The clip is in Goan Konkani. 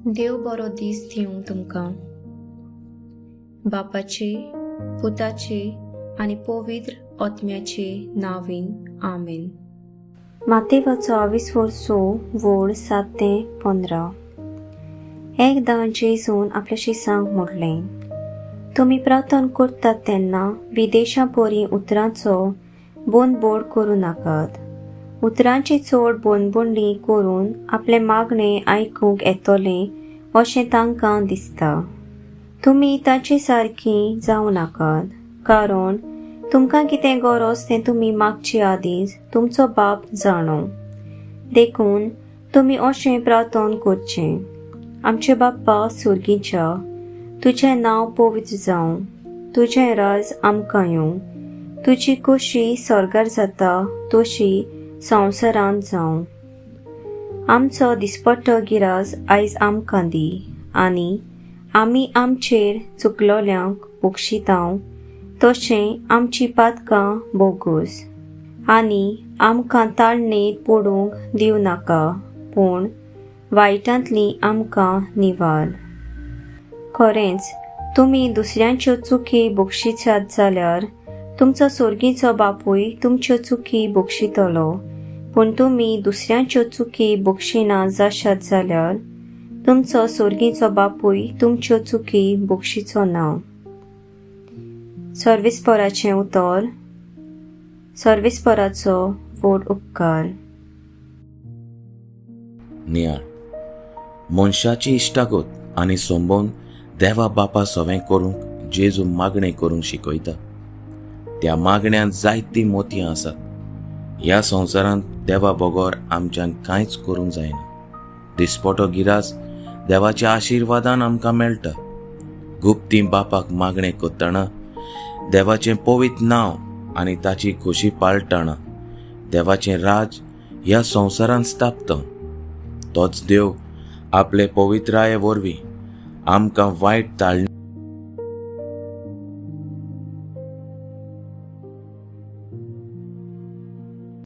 देव बरो दीस दिवं तुमकां. बापाचे, पुताचे आनी पवित्र आत्म्याचे नांवान, आमेन. मातेवाचो आविस्वोर 6 वोळ 7 ते 15. एकदां जेजून आपल्या शिसांक म्हणलें, तुमी प्रार्थना करतात तेन्ना विदेशां परी उतरांचो बोनबोड करूं नाकात. उतरांची चड बोनबोंडी करून आपले मागणे आयकूंक येतलें अशें तांकां दिसता. तुमी तांचे सारकी जावं नाकात, कारण तुमकां कितें गरज तें तुमी मागचे आदींच तुमचो बाप जाणो. देखून तुमी अशें प्रार्थना करचें, आमचे बाप्पा सुर्गीच्या, तुजें नांव पवित्र जावं, तुजें राज आमकां येवं, तुजी खोशी स्वर्गार जाता तशी संवसारांत जावं. आमचो दिसपट्टो गिरास आयज आमकां दी, आनी आमी आमचेर चुकलोल्यांक बक्षितांव तशें आमची पातकां बोगूस, आनी आमकां ताळणेंत पडूंक दिवं नाका, पूण वायटांतली आमकां निवार. खरेंच तुमी दुसऱ्यांच्यो चुकी बक्षिसात जाल्यार तुमचो सोर्गीचो बापूय तुमच्यो चुकी बक्षितलो, पूण तुमी दुसऱ्यांच्यो चुकी बक्षिना जाशात जाल्यार तुमचो सोर्गीचो बापूय तुमच्यो चुकी बक्षिचो ना. सर्विसपराचें उतर. सर्विसपराचो व्हड उपकार. नियाळ. मनशाची इश्टागत आनी संबंद देवा बापा सवें करूंक जेजू मागणें करूंक शिकयता. त्या मागण्यांत जायतीं मोतयां आसात. ह्या संवसारांत देवा बगर आमच्यान कांयच करूंक जायना. दिसपटो गिरास देवाच्या आशिर्वादान आमकां मेळटा. गुप्ती बापाक मागणें करतना देवाचें पवित्र नांव आनी ताची खोशी पाळटना देवाचें राज ह्या संवसारांत स्थापता. तोच देव आपले पवित्राये वरवीं आमकां वायट ताळणी